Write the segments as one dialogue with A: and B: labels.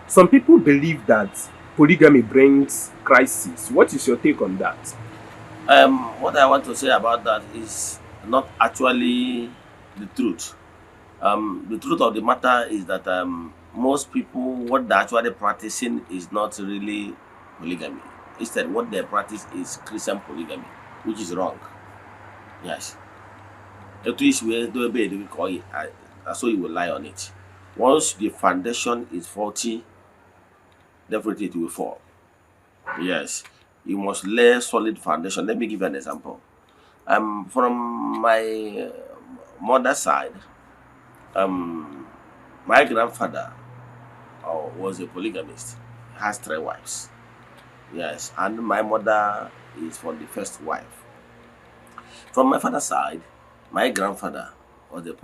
A: Some people believe that polygamy brings crisis. What is your take on that?
B: What I want to say about that is not actually the truth. The truth of the matter is that most people, what they're actually practicing is not really polygamy. Instead, what they practice is Christian polygamy, which is wrong. Yes. Etu isi wee dobe bed gị ka ọ yi, so you will lie on it. Once the foundation is faulty, definitely it will fall. Yes. You must lay solid foundation. Let me give you an example. From my mother's side, my grandfather was a polygamist, has three wives. Yes, and my mother is from the first wife. From my father's side, my grandfather was a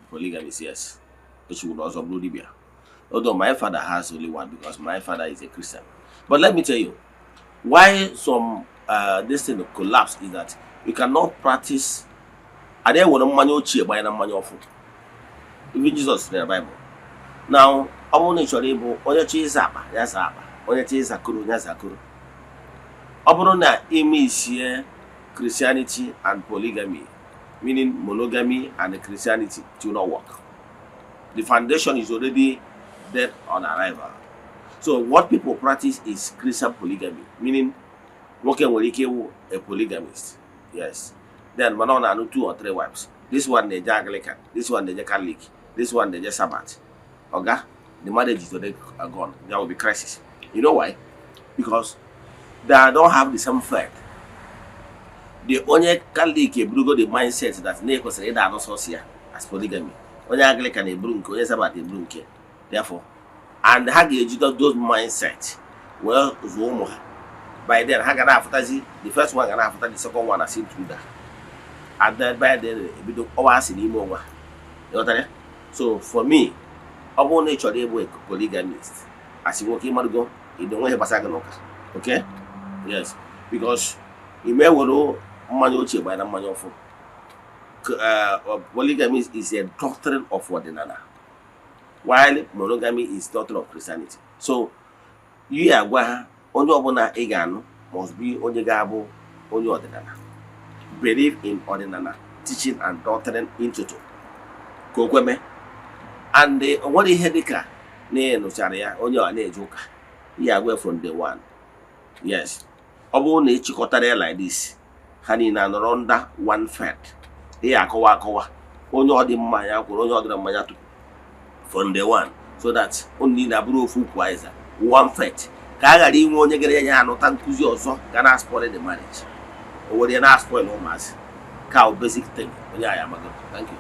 B: polygamist, yes, which would also be Libya. Although my father has only one because my father is a Christian. But let me tell you, why some this thing collapse is that you cannot practice. Adịghị were mmanya ochie gbanye na mmanya ọfụ. Even Jesus in the Bible. Now, ọ bụrụ na ị chọrọ ịbụ onye chọọ ịza akpa ya zaa akpa, onye chọọ ịza koro ya zaa koro. Ọ bụrụ na ime isie Christianity and polygamy, meaning monogamy and Christianity, it will not work. The foundation is already dead on arrival. So what people practice is Christian polygamy, meaning nwoke nwere ike ịwụ a polygamist. Yes. Then mana ọ na-anụ two or three wives. This one na-eje Anglican, this one na-eje Catholic, this one na-eje Sabbath. Oga, the marriage is already gone. There will be crisis. You know why? Because they don't have the same faith. The onye Catholic eburugo the mindset that na ekwesịrị ịda anụ sọsọ ya as polygamy. Onye Anglican eburu nke, onye Sabbath eburu nke. Therefore, and ha ga-ejide those mindset wee zụọ ụmụ ha. By then ha ga na-afụtazi the first one, ga na-afụta the second one as intruder, and then by then ebido kpọwa asị n'ime onwe ha. Ịghọtara ya? So for me, ọ bụrụ na ị chọrọ ịbụ a polygamist asị nwoke, ịmarụgo ịdị onwe ihe gbasara gị n'ụka. Okay, yes, because ime were mmanya ochie gbanye na mmanya ọfụ. Polygamy is a doctrine of ọdịnala, while monogamy is doctrine of Christianity. So yi agwa ha, onye ọbụla ị ga-anụ must be onye ga-abụ onye ọdịnala, believe in ọdịnala teaching and doctrine in toto ka o kweme. And o nwere ihe dịka na ị nụchara ya, onye ọ na-eje ụka ihe agwa from day one. Yes, ọ bụrụ na ịchịkọtara ya like this, ha niile anọrọ under one faith, ihe akọwa akọwa, onye ọ dị mma ya kwuru, onye ọ dịrị mmanya tupu from day one, so that unu niile abụrụ ofu ukwu aiza one faith, ka a ghara inwe onye gara ya anụta nkụzi ọzọ ga na spoil the marriage, o were ya na spoil ụmụazị ka o basic thing onye anyị amago. Thank you.